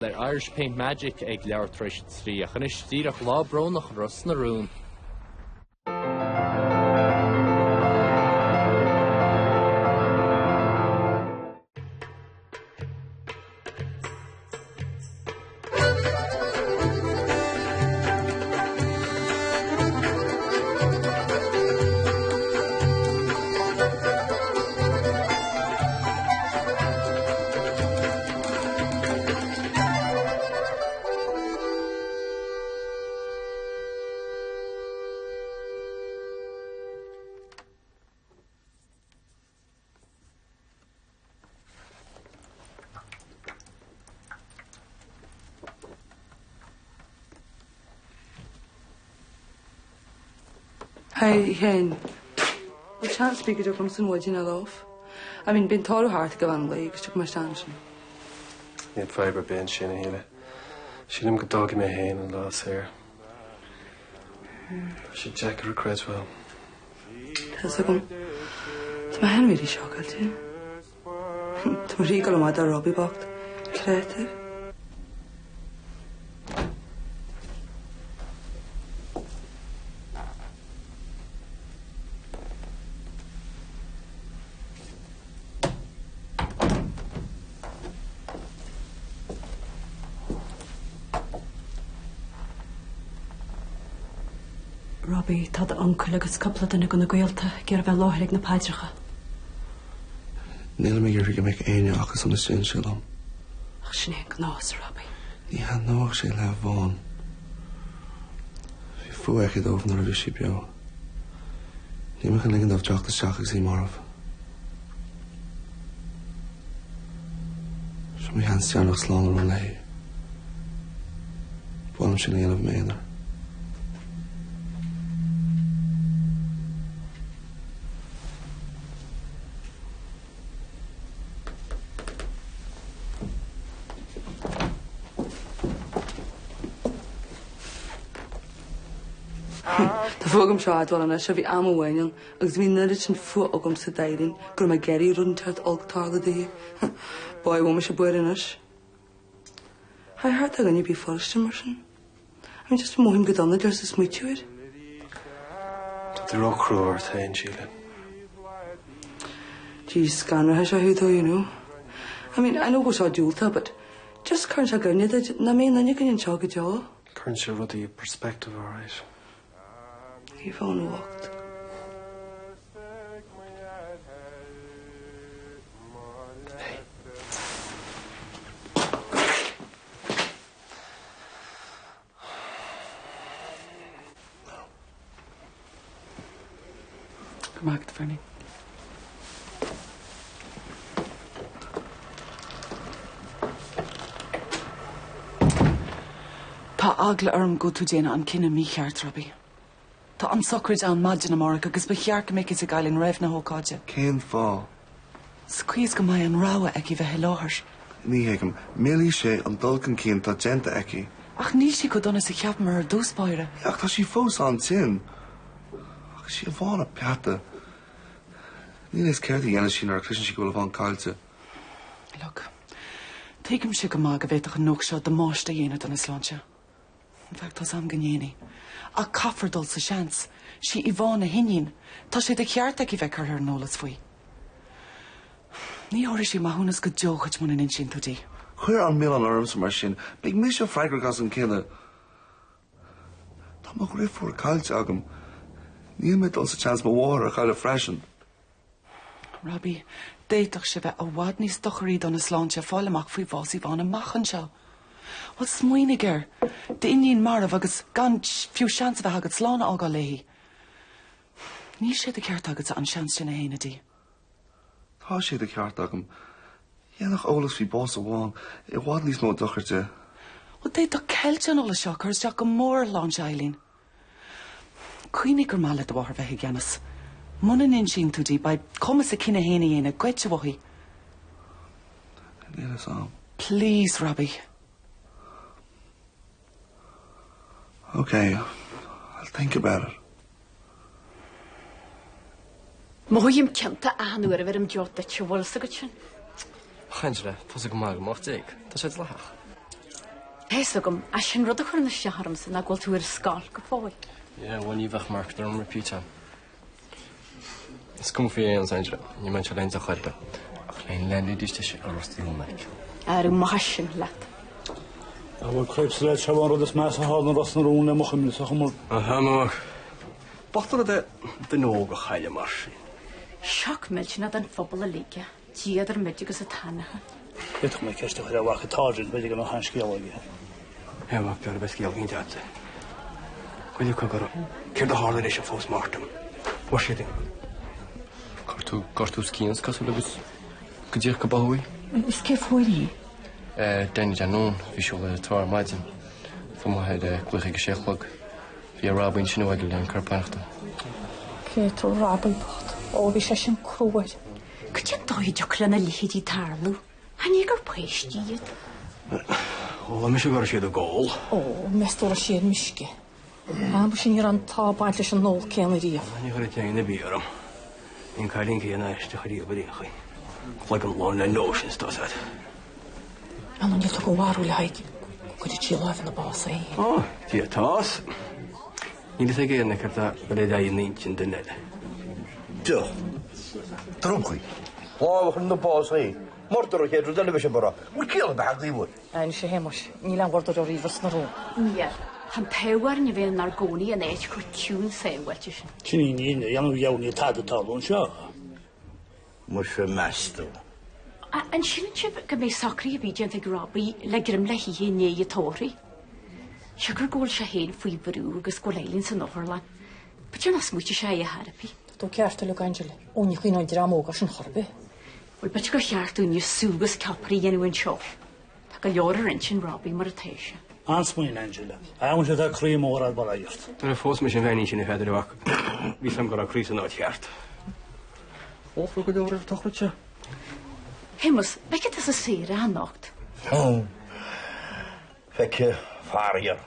Ar Irish Paint Magic ag leathuair tar éis a 3 ach anois díreach lá brónach Ros na Rún. Haigh, a Sheáin. Bhfuil seans ar bith go dtiocfaidh liomsa an mhaidin eile off? I mean, beidh an tórramh thart ag an mheán lae agus tiocfaidh mé isteach ansin. Níl fadhb ar bith ansin, a Shíle. Sílim go dtógfaidh mé féin an lá saor. Tá sé deacair a chreidbheáil. Tá 'fhios agam. Tá mé féin really socáilte. Tá mo chroí ag dul amach do Robbie bocht. Créatúr. Robbie, tá d'uncail agus cúpla duine de na gaolta ag iarraidh bheith i láthair ag na paidreacha. Nílim ag iarraidh go mbeadh éinne acu san istigh anseo liom. Ach sin é an gnás, a Robbie. Ní thaitneodh sé le Yvonne. Bhí fuath aici dóibh nuair a bhí sí beo. Níl mé chun ligean dóibh teacht isteach agus í marbh. Seo mo sheans deireanach slán a rá léi. Ba mhaith liom sin a dhéanamh i m'aonar. Tá fuath agam seo a admháil anois, bhí am amháin ann agus bhí an oiread sin fuath agamsa d'Eileen go raibh mé ag iarraidh rud inteacht olc tarlú di. Boy, bhfuil mise buartha anois. Ar cheart do dhuine ar bith fuilstin mar sin. I mean, just mothaím go dona just ag smaoitiú air. Tá tú ró-chrua ort féin, Síle. Jeez, scanraithe sé thú though, you know. I mean, I know go seo diúltach, but just cuireann sé i gcuimhne duit nach mbeidh aon duine againn anseo go deo. Cuireann sé rudaí i perspective, alright. Yvonne bhocht. Hey. Go maith agat, Fernie. Tá eagla orm go bhfuil tú ag déanamh an cinneadh mícheart, Robbie. Tá an sochraid ann maidin amárach agus ba cheart go mbeadh fhios ag Eileen roimh na hócáide. Cén fáth? Sa chaoi is go mbeidh an rogha aici bheith i láthair. Ní thuigim. Millfidh sé an dul chun cinn atá déanta aici. Ach níl sí chomh dona is a cheapamar ar dtús báire. Ach tá sí fós an-tinn. Ach is í Yvonne a peata. Níl a fhios céard a dhéanfaidh sí nuair a chloiseann sí go bhfuil Yvonne caillte. Look, tuigimse go maith go bhféadfadh an nuacht seo damáiste a dhéanamh dona sláinte. In fact, tá's a'm go ndéanfaidh. Ach caithfear dul sa seans. Sí Yvonne a hiníon. Tá sé de cheart aici bheith curtha ar an eolas faoi. Ní thabharfaidh sí maithiúnas go deo dhuit muna n-insíonn tú di. Cuir an milleán ormsa mar sin. Beidh mise freagrach as an gcinneadh. Tá mo dhriofúr caillte agam. Níl mé ag dul sa tseans mo mháthair a chailleadh freisin. Robbie, d'fhéadfadh sé bheith i bhfad níos docharaí dona sláinte fáil amach faoi bhás Yvonne amach anseo. Bhuel, smaoinigh air. D'iníon marbh agus gan fiú seans a bheith agat slán a fhágáil léi. Níl sé de cheart agatsa an seans sin a shéanadh di. Tá sé de cheart agam. Dhéanfadh eolas faoi bás Yvonne i bhfad níos mó dochair di. Bhuel, d'fhéadfadh ceilt an eolais seo cur isteach go mór ar shláinte Eileen. Cuimhnigh gur maith le do mháthair bheith i gceannas. Muna n-insíonn tú di, beidh cumas a cinneadh féin a dhéanamh goidte uaithi. Níl fhios a'm. Please, Robbie. Okay, I'll think about it. Mothaím ciontach achan uair a bheirim deoch duit, an bhfuil fhios agat sin? Angela, tá sé go maith agam, ach déag. Tá sé dleathach. Tá fhios agam, ach sin rud a chuireann isteach ormsa ná go bhfuil tú ar scoil go fóill. Yeah, bhuel ní bheadh marc ar an repeat ann. Is cuma faoi aon Angela, ní mbeidh sé linn de chuid ach le landlady sé a Ros na Rún aici. Ar maith sin leat. An bhfuil cripse leat seo an rud is measa a tharla i Ros na Rún le mo chuimhne-sa a chumar. Aha, mo mhac. Bocht an rud é duine óg a chailleadh mar sin. Sioc millteanach don phobal uilig é. Dia idir muid agus an t-anacha. D'fhéadfadh mé ceist a chur ar mhac an tSáirsint, b'fhéidir go mbeadh an scéal aige. A mhac, b'fhearr a bheith scéal éigin agat. Cuid acu go raibh. Céard a tharla leis an post mortem? Fuair siad é. Gortú, gortú scian is cosúil agus go díreach go b'fhiú í. Is cé fuair í? Danny Danone, bhí siúl ar an trá ar maidin. Fuair m'athair glaoch ag a sé a chlog. Bhí a Robbie ansin abhaile le an corp fanacht. Cé tú Robbie bocht? Ó bhí sé sin crua air. Cad é an dóigh a dtiocfadh lena leithéidí tarlú? Chan é gur páistí iad. Chuala mise go raibh siad ag ól. Ó, meas tú raibh siad ar meisce? Ah, muise ní raibh an t-ádh ag baint leis an ól céanna riamh. Ní chuirfidh teine ar bith orm. Bhí an cailín céanna aisteach ariamh ar aon chaoi. Cloigeann lán le notions, tá 's agat. Ar ndóigh níl tú de bharúil a Thaidhg go gcuirfeadh sí láimh ina bás í féin. Ó, Dia atá. Níl fhios ag éinne céard tá le dul in intinn duine eile. Deoch. Dromchlaí. Lámh a chur ina bás féin. Murder an chéad rud eile a bheadh sibh a rá. Bhfuil ciall ar bith agaibh bhfuil? Anois a Shéamais, níl aon mhurdar riamh i Ros na Rún. Níl. Tá an t-ádh orainn a bheith inár gcónaí in áit chomh ciúin sábháilte sin. Sin í an fhírinne, dhéanamh dheamhan níl tada ag tarlú anseo. Muise meas tú. An síleann sibh go mbeidh socruithe ar bith déanta ag Robbie le greim le hithe i ndiaidh an tórraimh? Siocair go bhfuil sé féin faoi bhrú agus go bhfuil Eileen san otharlann, b'fhéidir nach smaoiteoidh sé ar a dhath ar bith. Tá tú ceart uilig, Angela. Ó, ní chuimhneoidh an dream óg air sin chor ar bith. Bhuel, b'fhéidir gur cheart dúinne sú agus ceapaire a dhéanamh anseo. Tá go leor ar intinn Robbie mar atá sé. An-smaoineamh, Angela. Á, muise tá croí mór ar barr ort. Nuair a phós mise an bheainín sin a Pheadair a mhac, bhí 'fhios a'm go raibh croí san áit cheart. Ólfar go leor ar an tsochraid seo. Shéamus, bhfeicfidh tusa Sarah anocht. Feicfidh, faraor.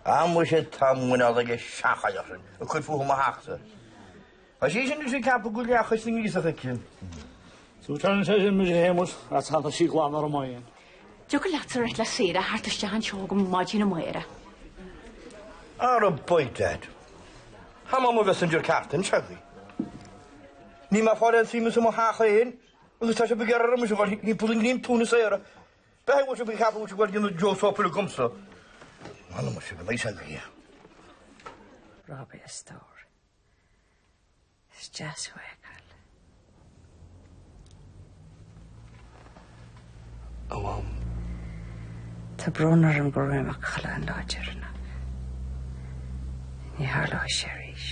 Á, muise tá muineál ag an seanchailleach sin ag cur fúithi i mo theachsa. Tá sí sin anois ag ceapadh go bhfuil leathchois na ngríosach aici. Súiteálann sé sin muise a Shéamuis, ach tá sí glan orm féin. Dtiocfadh leatsa rith le Sarah a theacht isteach anseo agam maidin amárach. Ara by dad. Tá mé i mo mhessenger ceart anseo agaibh. Níl mé ag fáil aon suim i mo theach féin agus tá sibh ag iarraidh orm mise a dhul thimpeall an ghleann túin Sarah. Beidh bhfuil sibh ag ceapadh go bhfuil sibh ag déanamh Joe Soap agamsa. M'anam muise go mbeidh sé agaibh. Robbie a stór. Is deas thú a fheiceáil. A Mham. Tá brón orm go raibh mé amach a chodladh an lá deireanach. Ní tharlóidh sé arís.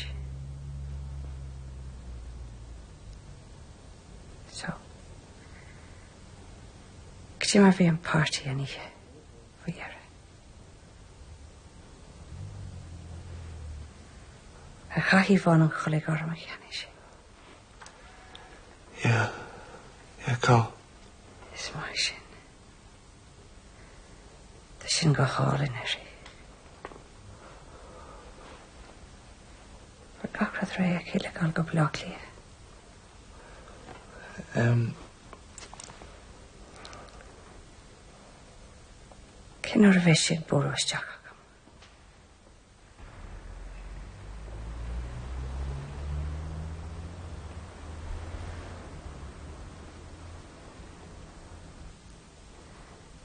So. Cad é mar bhí an páirtí an oíche faoi dheireadh? Ar chaith Yvonne an chulaith ghorm a cheannaigh sí? Yeah. Yeah, chaith. Is maith sin. Tá sin go hálainn uirthi. Bhfuil gach rud réidh aici le dhul go Baile Átha Cliath? Um. Cén uair a bheidh sí ag bualadh isteach agam?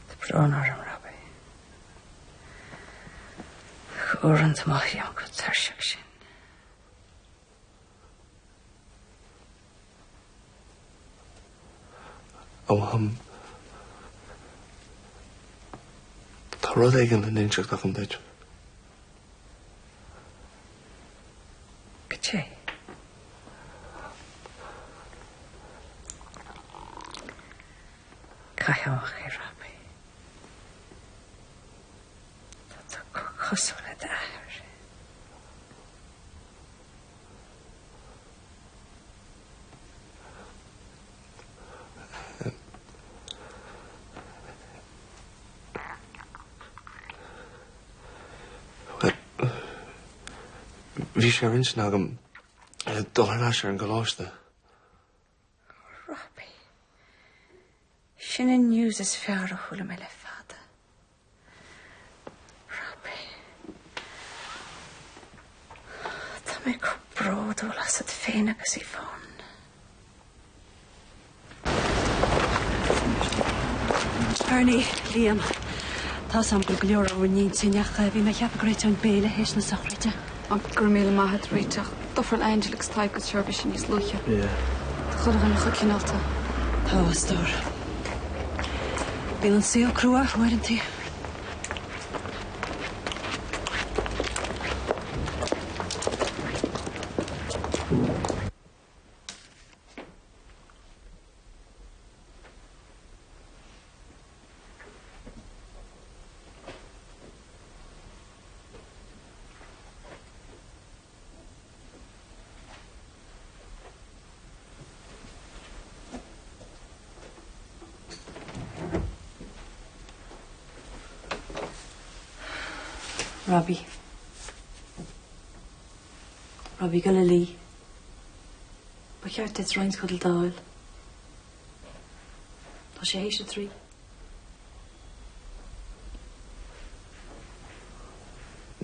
Tá brón orm, Robbie. Ach uaireanta mothaím chomh tuirseach sin. A Mham, tá rud éigin le n-inseacht agam duit. Cad é? Caith amach é, Robbie. Tá tú chomh cosúil le d'athair. Bhí sé ar intinn agam dul thar n-ais ar an gcoláiste. Robbie. Sin an news is fearr a chuala mé le fada. bradúil asat féin agus Yvonne. Bernie, Liam, tá 's a'm go bhfuil go leor ar bhur n-intinn ach bhí mé ag ceapadh go réiteoinn béile théis na sochraide. Ó, go raibh míle maith a't a Rita, ach d'ofráil Angela agus Tadhg cuid seirbhíse níos luaithe. Yeah. Tá chuile dhuine chomh cineálta. Tá, a stór. Bíonn an saol crua uaireantaí. Robbie. Robbie gabh a luí. Ba cheart duit roinnt codlata a fháil. Tá sé théis a 3.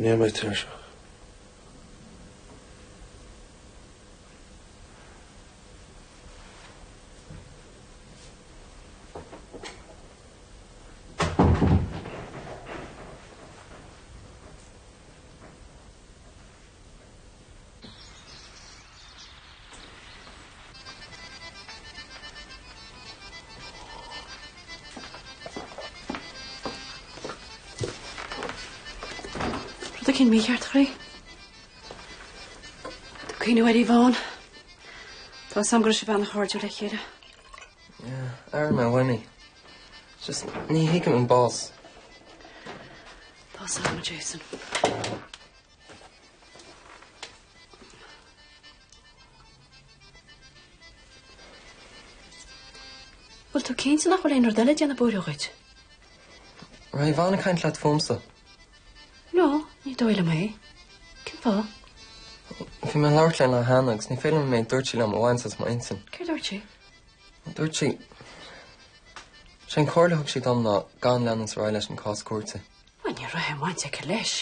Níl mé tuirseach. Rud eicínt mícheart, a chroí? Tú ag cuimhniú ar Yvonne? Tá 'fhios a'm go raibh sibh an-chairdiúil le chéile. Yeah, airím é uaim í. Just ní thuigim an bás. Tá 'fhios a'm, a Jason. Bhfuil tú cinnte nach bhfuil aon rud eile ag déanamh buartha dhuit? Raibh Yvonne ag caint leat fúmsa? No, ní dóigh liom é. Cén fáth? Bhí mé ag labhairt léi an lá cheana agus ní féidir liom an méid dúirt sí liom a bhaint as m'intinn. Céard dúirt sí? Dúirt sí, sé an chomhairle a thug sí dom ná gan leanúint ar aghaidh leis an cás cúirte. Bhuel, ní raibh aon bhaint aici leis.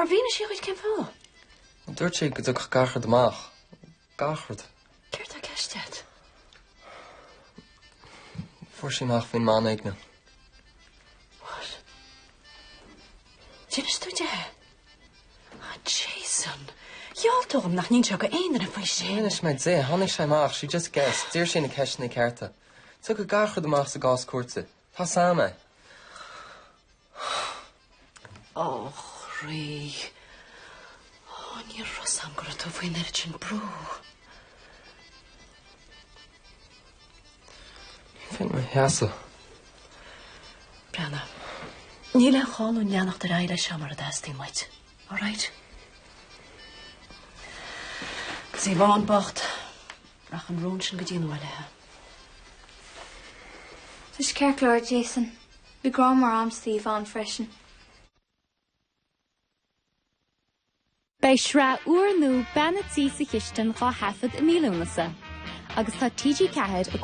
Ar mhínigh sí dhuit cén fáth? Dúirt sí go dtiocfadh gach rud amach. Gach rud. Céard tá i gceist agat? Fuair sí amach faoin mbanéigniú. What? D'inis tú di? Ah, Jason. Gheall tú dhom nach n-inseofá go aon duine faoi sin. Níor inis mé di. Tháinig sé amach. She just guessed. D'iarr sí na ceisteanna cearta. Tiocfaidh gach rud amach sa gcás cúirte. Tá 's a'm é. Ó, a chroí. Ó, ní raibh 'fhios a'm go raibh tú faoin oiread sin brú. Ní féidir liom a sheasamh. Breathnaigh. Níl aon chall dúinn leanacht ar aghaidh leis seo mura dteastaíonn uait. All right? Agus Yvonne bocht, rachaidh an rún sin go dtí an uaigh léi. Tá sé ceart go leor, Jason. Bhí grá mór a'msa d'Yvonne freisin. Beidh sraith úrnua Bean a' Tí sa Chistin dhá thaifead i mí Lúnasa agus tá TG4 ag.